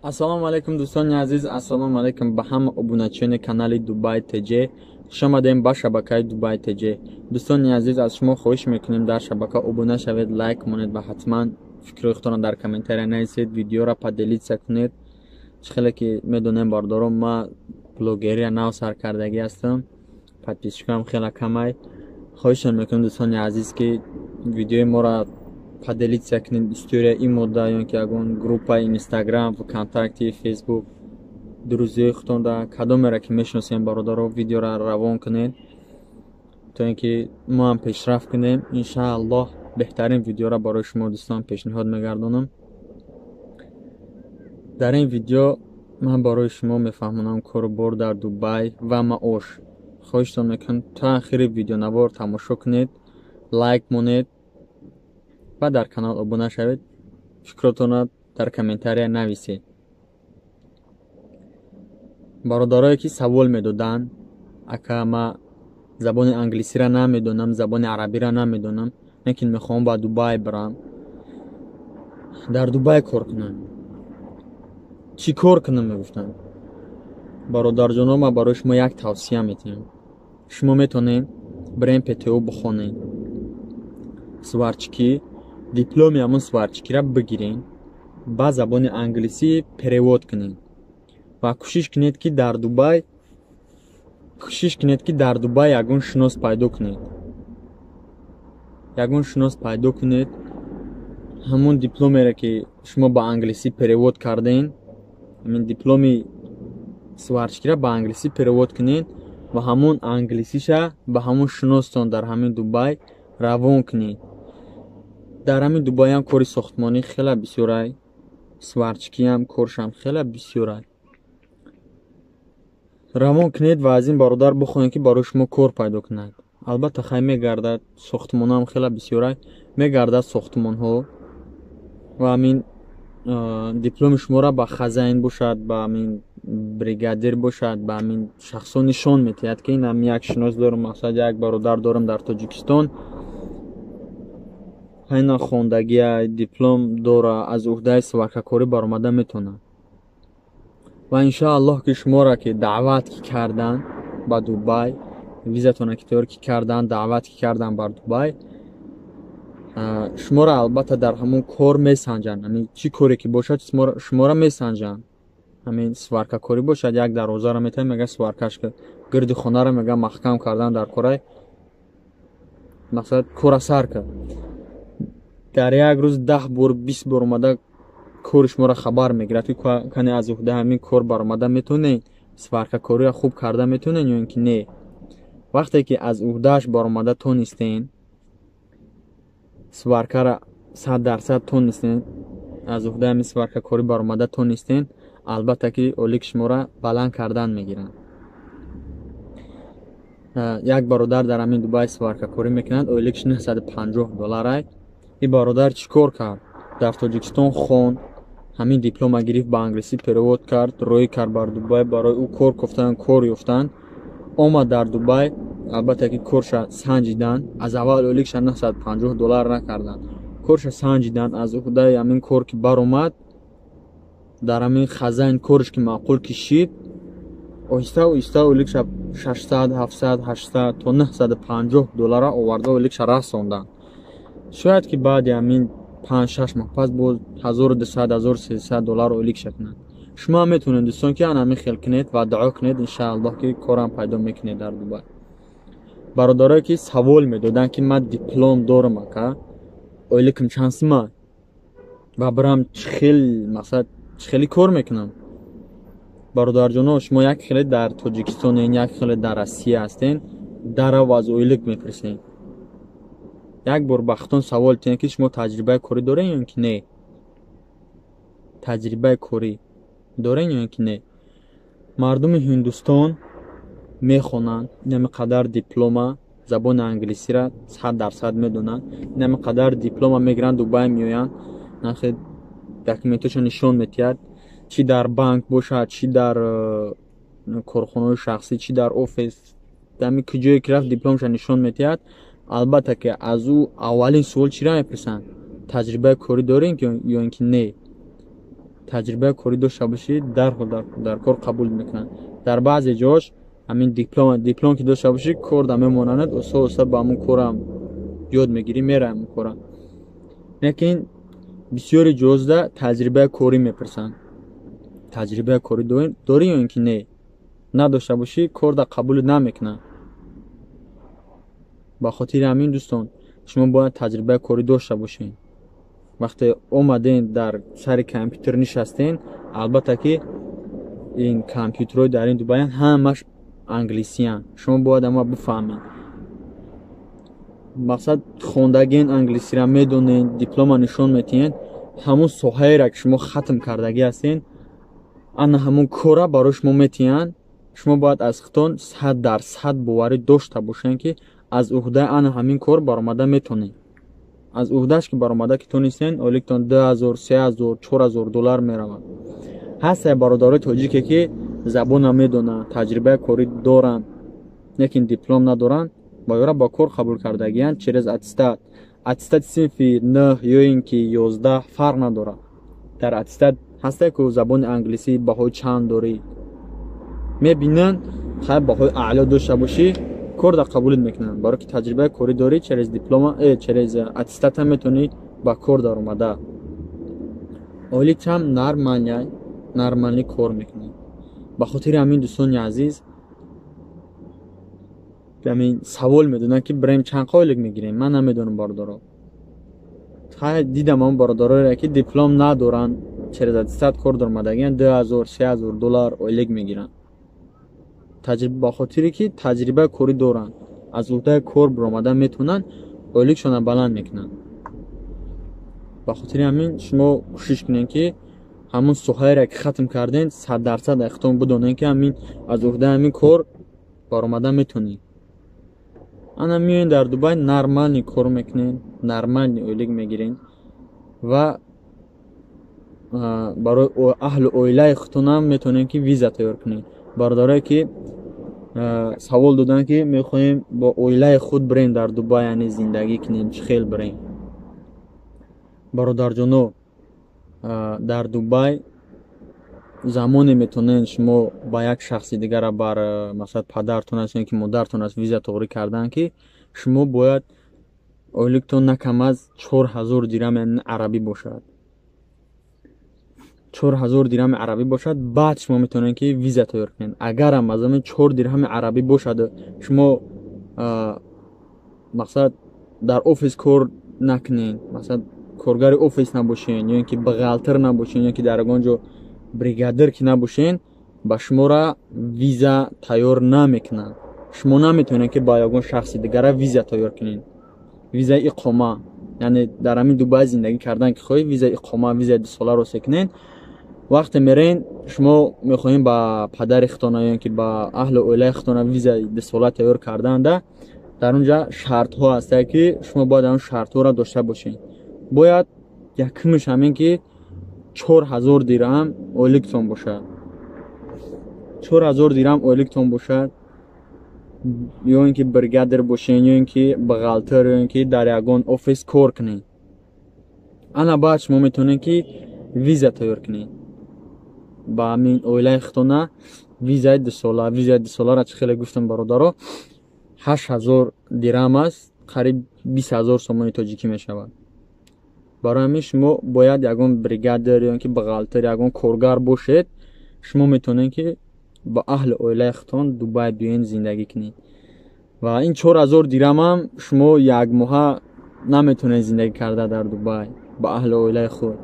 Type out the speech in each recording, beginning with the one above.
Ассалому алайкум, дӯстони азиз, ассалому алайкум ба ҳама обуначиёни канали Дубай ТЖ. Хуш омадем ба шабакаи Дубай ТЖ. Дӯстони азиз, аз шумо хоҳиш мекунем, дар шабака обуна шавед, лайк монед ва ҳатман фикрҳои худтонро дар комментария нависед, видеоро поделиться кунед. Чӣ хеле ки медонем, бардорон, ма блогерия нав сар кардагӣ ҳастам, подписчикам хеле камай. Хоҳишам мекунем, дӯстони азиз, ки видеои моро поделиться кунед, история имода ё ки ягон группа Инстаграм, ВКонтакте, Фейсбук, друзьёи худтонда, кадомеро ки мешиносем, бародаро, видеоро равон кунед, то ин ки мо ҳам пешрафт кунем. Иншааллоҳ, беҳтарин видеоро барои шумо, дӯстон, пешниҳод мегардонам. Дар ин видео ман барои шумо мефаҳмонам корубор дар Дубай ва маош. Хоҳиштон мекунам, то ахири видеонавор тамошо кунед, лайк монед ва дар канал обуна шавед, фикротонро дар комментария нависед. Бародарое ки савол медоданд: «Ака, ма забони англисиро намедонам, забони арабиро намедонам, лекин мехоҳам ба Дубай бирам, дар Дубай кор кунам, чӣ кор кунам?» мегуфтанд. Бародарҷоно, ман барои шумо як тавсия метиҳам. Шумо метавонед бирем ПТУ бихонед сварщикӣ, дипломи ҳамон сварщикиро бигирен, ба забони англисӣ перевод кунед ва кӯшиш кунед, ки дар Дубай ягон шинос пайдо кунед, ягон шинос пайдо кунед. Ҳамон дипломеро, ки шумо ба англисӣ перевод карден, ҳамин дипломи сварщикиро ба англисӣ перевод кунед ва ҳамон англисиша ба ҳамон шиностон дар ҳамин Дубай равон кунед. Дар ҳамин Дубайам кори сохтмонӣ хеле бисёрай, сварщикиам коршам хеле бисёрай. Равон кунед ва аз ин бародар бихоҳед, ки барои шумо кор пайдо кунад. Албатта, хай, мегардад, сохтмонам хеле бисёрай, мегардад сохтмонҳо ва ҳамин дипломи шуморо ба хозяин бошад, ба ҳамин бригадир бошад, ба ҳамин шахсо нишон метиҳад, ки ин ҳамин як шинос дорам, мақсад, як бародар дорам дар Тоҷикистон, ҳайна хондагия, диплом дора, аз уҳдаи сваркакорӣ баромада метавонад. Ва иншоаллоҳ, ки шуморо ки даъват ки кардан ба Дубай, визатона ки тайёр ки кардан, даъват ки кардан бар Дубай, шуморо албатта дар ҳамон кор месанҷанд. Ҳамин чӣ коре ки бошад, шуморо месанҷанд. Ҳамин сваркакорӣ бошад, як дарвозаро метавон, мега, сваркаш, гирди хонаро, мега, маҳкам кардан дар корай, мақсад, кора сар кард. Дар як рӯз 10 бор, 20 бор омада кори шуморо хабар мегирад, ки кане аз уҳдаи ҳамин кор баромада метавонед, сваркакориро хуб карда метавонед ё ин ки не. Вақте ки аз уҳдааш баромада тонистен, сваркара 100% тонистен, аз уҳдаи ҳамин сваркакорӣ баромада тонистен, албатта ки ойлики шуморо баланд кардан мегиранд. Як бародар дар ҳамин Дубай сваркакорӣ мекунад, ойликиш 950 долларай. Ин бародар чӣ кор кард? Дар Тоҷикистон хонд, ҳамин диплома гирифт, ба англисӣ перевод кард, роӣ кард бар Дубай. Барои ӯ кор кофтан, кор ёфтан. Омад дар Дубай, албатта ки корша санҷидан. Аз аввал ойликша 950 доллар накарданд, корша санҷидан. Аз уҳдаи ҳамин кор ки баромад, дар ҳамин хозяин корш ки маъқул кишид, оҳиста оҳиста ойликша 600, 700, 800 то 950 доллара оварда, ойликша расонданд. Шояд ки баъди ҳамин 5-6 моҳ пас боз 1200, 1300 доллар ойликша кунад. Шумо ҳам метавонед, дӯстон, ки ан ҳамин хел кунед ва дуо кунед, иншааллоҳ, ки корам пайдо мекунед дар Дубай. Бародарое ки савол медоданд, ки ман диплом дорам, ака, ойликам чанд сума ва бирам, чӣ хел, мақсад, чӣ хеле кор мекунам? Бародарҷоно, шумо як хеле дар Тоҷикистонен, як хеле дар Россия ҳастен, дарав аз ойлик мепурсем. Як бор ба худтон савол тиҳед, ки шумо таҷрибаи корӣ доред ё ки не, таҷрибаи корӣ доред ё ки не. Мардуми Ҳиндустон мехонанд, инами қадар диплома, забони англисиро 100% медонанд, инами қадар диплома мегиранд, Дубай меоянд, нахе документошо нишон метиҳад, чӣ дар банк бошад, чӣ дар корхонаҳои шахсӣ, чӣ дар офис, дами куҷое ки рафт, дипломша нишон метиҳад. Албатта ки аз ӯ аввалин суол чиро мепурсанд? Таҷрибаи корӣ дорем ё ин ки не? Таҷрибаи корӣ дошта бошӣ, дарҳол дар кор қабул мекунанд. Дар баъзе ҷош ҳамин диплом ки дошта бошӣ, кор да мемонанд, оста оста ба ҳамун корам ёд мегирӣ, мерай ҳамун кора. Лекин бисёри ҷозда таҷрибаи корӣ мепурсанд. Таҷрибаи корӣ дорӣ ё ин ки не? Надошта бошӣ, кор да қабул намекунанд. Ба хотири ҳамин, дӯстон, шумо бояд таҷрибаи корӣ дошта бошед. Вақте омаден, дар сари компютер нишастен, албатта ки ин компютерҳои дар ин Дубаян ҳамаш англисиянд, шумо бояд ама бифаҳмед. Мақсад, хондагин, англисиро медонед, диплома нишон метиҳед, ҳамун соҳаеро ки шумо хатм кардагӣ ҳастен, ана ҳамун кора барои шумо метиҳанд. Шумо бояд аз худтон 100% боварӣ дошта бошед, ки аз уҳдаи ана ҳамин кор баромада метонед. Аз уҳдаш ки баромада ки тонистен, ойликтон 2000, 3000, 4000 доллар меравад. Ҳастае бародарои тоҷике, ки забонам медонанд, таҷрибаи корӣ доранд, лекин диплом надоранд, ба ёра ба кор қабул кардагиянд через аттестат. Аттестати синфи 9 ё ин ки 11 фарқ надорад. Дар аттестат ҳастае ку забони англисӣ баҳои чанд дорӣ, мебинанд. Хайр, баҳои аъло дошта бошӣ, кор дар қабулит мекунанд, барое ки таҷрибаи корӣ дорӣ. Через диплома, через аттестата метавонӣ ба кор даромада, ойликам нормальный кор мекунӣ. Ба хотири ҳамин, дӯстони азиз, ҳамин савол медоданд, ки бирем, чанд ойлик мегирем. Ман намедонам, бародаро. Хайр, дидам он бародароре, ки диплом надоранд, через аттестат кор даромадагиянд, 2000, 3000 доллар ойлик мегиранд, ба хотире ки таҷрибаи корӣ доранд, аз уҳдаи кор баромада метавонанд, ойликшонро баланд мекунанд. Ба хотири ҳамин шумо кӯшиш кунед, ки ҳамун соҳаеро ки хатм кардем, 100% ихтом бидонед, ки ҳамин аз уҳдаи ҳамин кор баромада метавонед. Ана меоед дар Дубай, нормальный кор мекунед, нормальный ойлик мегиред ва барои аҳлу оилаи худтонам метавонед, ки виза тайёр кунед. Бародарое, ки савол доданд, ки мехоҳем бо оилаи худ бирем дар Дубай, яъне зиндагӣ кунем, чӣ хел бирем? Бародарҷоно, дар Дубай замоне метавонед шумо ба як шахси дигара, бар масалан, падартон аст ё ки модартон аст, виза тоғрӣ кардан, ки шумо бояд ойликтон на кам аз 4000 дирҳами арабӣ бошад. 4000 дирҳами арабӣ бошад, баъд шумо метавонед, ки виза тайёр кунед. Агарам аз ҳамин 4 дирҳами арабӣ бошад, шумо, мақсад, дар офис кор накунед, масалан, коргари офис набошед ё ин ки бухгалтер набошед, ё ки дар ягон ҷо бригадир ки набошед, ба шуморо виза тайёр намекунанд. Шумо наметавонед, ки ба ягон шахси дигара виза тайёр кунед, визаи иқома. Яъне дар ҳамин Дубай зиндагӣ кардан ки хоҳед, визаи иқома, визаи дусоларо секунед. Вақте мерен, шумо мехоҳем ба падари худтона ё ки ба аҳлу оилаи худтона визаи дусола тайёр карданда, дар он ҷа шартҳо ҳастае, ки шумо бояд ҳамон шартҳоро дошта бошед. Бояд якумш ҳамин, ки 4000 дирҳам ойликтон бошад, 4000 дирҳам ойликтон бошад, ё ин ки бригадир бошед, ё ин ки бухгалтер, ё ин ки дар ягон офис кор кунед. Ана баъд шумо метавонед, ки виза тайёр кунед ба ҳамин оилаи худтона, визаи дусола. Визаи дусоларо чӣ хеле гуфтам, бародаро, 8000 дирҳам аст, қариб 20 000 сомони тоҷикӣ мешавад. Барои ҳамин шумо бояд ягон бригадир ё ин ки бухгалтер, ягон коргар бошед, шумо метавонед, ки ба аҳли оилаи худтон Дубай биёед, зиндагӣ кунед. Ва ин 4000 дирҳамам шумо як моҳа наметавонед зиндагӣ карда дар Дубай ба аҳли оилаи худ,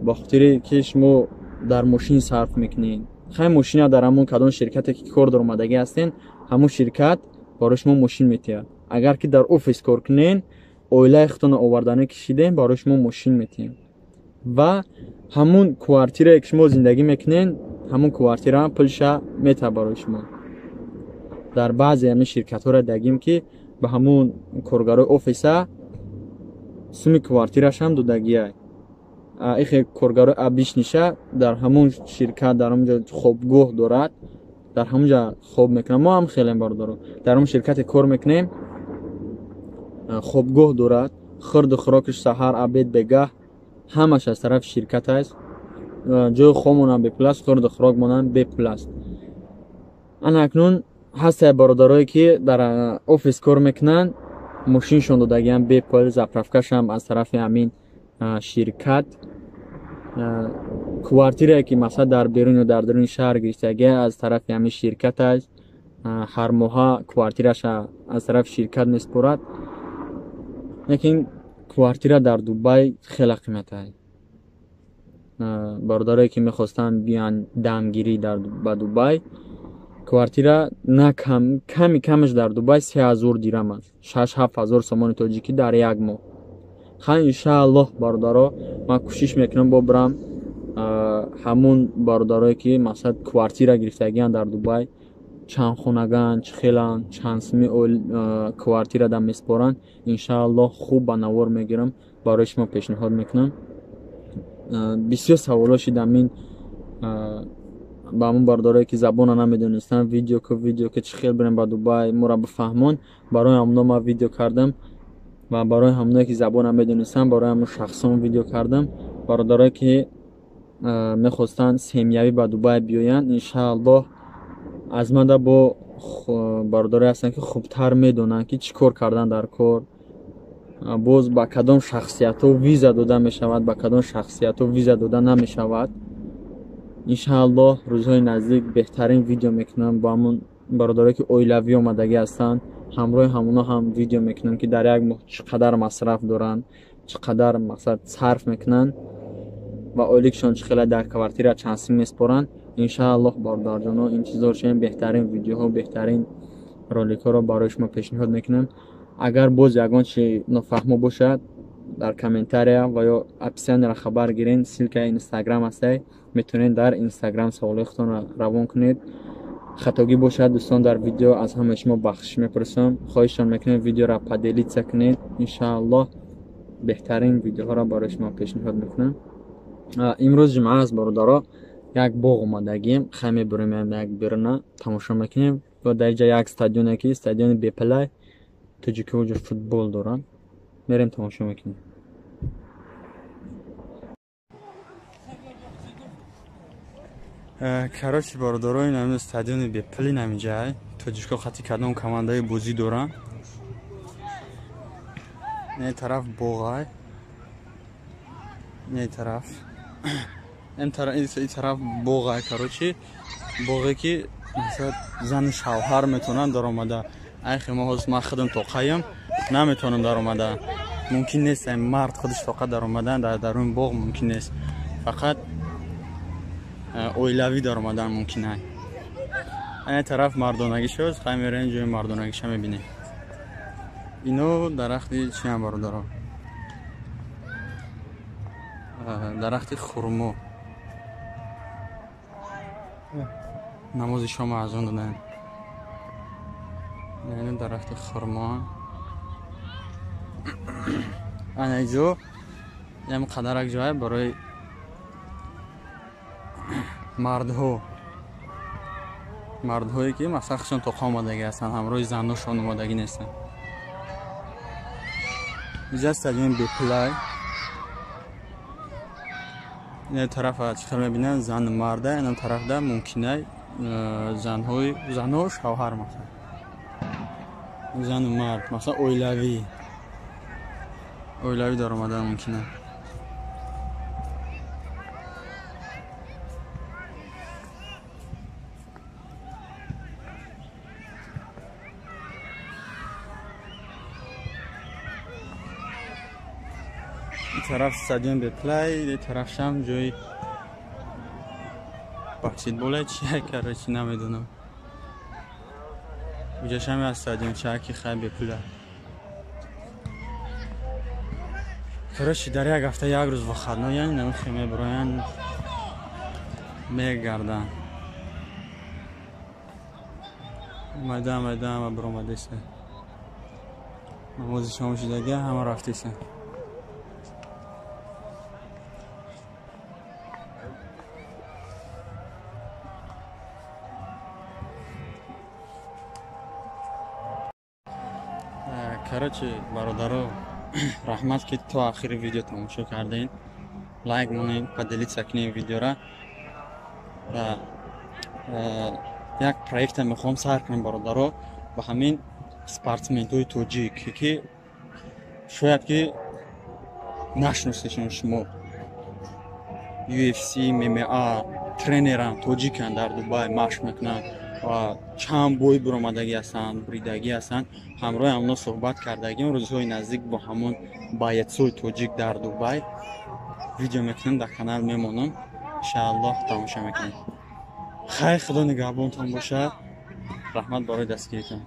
ба хотире ки шумо дар мошин сарф мекунед. Хай, мошина дар ҳамон кадом ширкате ки кор даромадагӣ ҳастен, ҳамон ширкат барои шумо мошин метиҳад. Агар ки дар офис кор кунед, оилаи худтонро оварданӣ кишидем, барои шумо мошин метиҳем ва ҳамун квартирае ки шумо зиндагӣ мекунед, ҳамун квартираам пулша метаҳад барои шумо. Дар баъзе ҳамин ширкатҳоро дагим, ки ба ҳамун коргарои офиса суми квартирашам додагиай. Ихе коргарои обычный ша дар ҳамун ширкат дар ҳамун ҷо хобгоҳ дорад, дар ҳамун ҷа хоб мекунам. Мо ҳам хелем, бародаро, дар ҳамун ширкате кор мекунем, хобгоҳ дорад, хӯрду хӯрокиш, саҳар, обед, бегаҳ, ҳамаш аз тарафи ширкат аст. ҷои хобмонам бепул аст, хӯрду хӯрокмонам бепул аст. Ана акнун ҳастая бародарое ки дар офис кор мекунанд, мошиншон додагиам бепул, заправкашам аз тарафи ҳамин ширкат. Квартирае ки масалан дар берун ё дар даруни шаҳр гирифтагия аз тарафи ҳамин ширкат аст. Ҳар моҳа квартираша аз тарафи ширкат месупорад. Лекин квартира дар Дубай хеле қимат аст. Бародарое ки мехостанд биёянд дамгирӣ ба Дубай, квартира на ками камаш дар Дубай 3000 дирам аст, 6-7 ҳазор сомони тоҷикӣ дар як моҳ. Ха, иншааллоҳ бародаро, ман кӯшиш мекунам бобирам ҳамун бародарое ки масалан квартира гирифтагианд дар Дубай, чанд хонаганд, чӣ хеланд, чанд суми квартира да месупоранд, иншааллоҳ хуб ба навор мегирам, барои шумо пешниҳод мекунам. Бисёр саволҳо шидам ин ба ҳамун бародарое ки забонро намедонистанд, видео ки чӣ хел бирем ба Дубай, моро бифаҳмон. Барои ҳамуно ман видео кардам ва барои ҳамуное ки забонро медонистанд, барои ҳамун шахсон видео кардам. Бародарое ки мехостанд семьявӣ ба Дубай биёянд, иншааллоҳ аз мада бо бародарое ҳастанд ки хубтар медонанд ки чӣ кор кардан дар кор, боз ба кадом шахсиятҳо виза дода мешавад, ба кадом шахсиятҳо виза дода намешавад. Иншааллоҳ рӯзҳои наздик беҳтарин видео мекунам бо ҳамун бародарое ки оилавӣ омадагӣ ҳастанд, ҳамроҳи ҳамуно ҳам видео мекунам ки дар як моҳ чӣ қадар масраф доранд, чӣ қадар мақсад сарф мекунанд ва ойликшон чӣ хела дар квартира чанд сум месупоранд. Иншааллоҳ бародарҷоно, интизор шавем, беҳтарин видеоҳо, беҳтарин роликҳоро барои шумо пешниҳод мекунам. Агар боз ягон чи нофаҳмо бошад, дар комментария ва ё описанияро хабар гирен, ссилкаи инстаграм ҳастай, метавонед дар инстаграм саволҳои худтонро равон кунед. Хатогӣ бошад дӯстон дар видео, аз ҳамаи шумо бахшиш мепурсам. Хоҳишшон мекунем видеоро поделитса кунед. Иншааллоҳ беҳтарин видеоҳоро барои шумо пешниҳод мекунам. Имрӯз ҷумъа аст бародаро, як боғ омадагием, хай мебурем як беруна тамошо мекунем ва дар инҷа як стадионе ки стадиони бепалай, тоҷикҳо ҷо футбол доранд, мерем тамошо мекунем. Короче бародаро, ин ҳамин стадиони бепали намиҷай, тоҷикҳо хати кадом командаи бозӣ доранд. Не тараф боғай, не тараф ин тараф боғай. Короче боғе ки масалан зану шавҳар метавонанд даромада. Айхе мо ҳозир ман худам тоқаям, наметавонам даромада, мумкин нест. Мард худаш тоқа даромадан дар дарун боғ мумкин нест, фақат оилавӣ даромадан мумкин аст. Ин тараф мардонагӣ шуд, хай мерем ҷои мардонагиша мебинем. Ино дарахти чиам бародаро? Дарахти хурмо. Намози шома аз он додаем. Ино дарахти хурмо. Ана инҷо ям қадарак ҷой барои мардҳо, мардҳое ки масалан худшон тоқа омадагӣ ҳастанд, ҳамроҳи заношон омадагӣ нестанд. Инҷа стадиони бепулай. Ин тарафа чӣ хел мебинанд, зану марда, ин тарафда мумкинай занҳо шавҳар, масалан зану мард, масалан оилавӣ даромадан мумкин аст. Тараф стадион беплай, тарафшам ҷои баскетболе чия, короче намедонам. Уҷашам аз стадионча ки хай бепула. Короче дар як ҳафта як рӯз выходной, яъне намихе мебироянд, мегарданд. Майда майда ҳама биромадеса. Намози шом шудага ҳама рафтеса. Короче бародаро, раҳмат ки то охири видео тамошо кардем. Лайк монем, поделиться кунем видеора. Ва як проекта мехоҳам сар кунем, бародаро, ба ҳамин спортсменҳои тоҷик, ки шояд ки нашиносешон шумо. UFC, MMA тренерам, тоҷиканд, дар Дубай машқ мекунанд ва чанд бой биромадагӣ ҳастанд, буридагӣ ҳастанд. Ҳамроҳи ҳамоно суҳбат кардагим. Рӯзҳои наздик бо ҳамон боецои тоҷик дар Дубай видео мекунем, дар канал мемонам, иншааллоҳ, тамоша мекунем. Хайр, Худо нигаҳбонтон бошад. Раҳмат барои дастгиритон.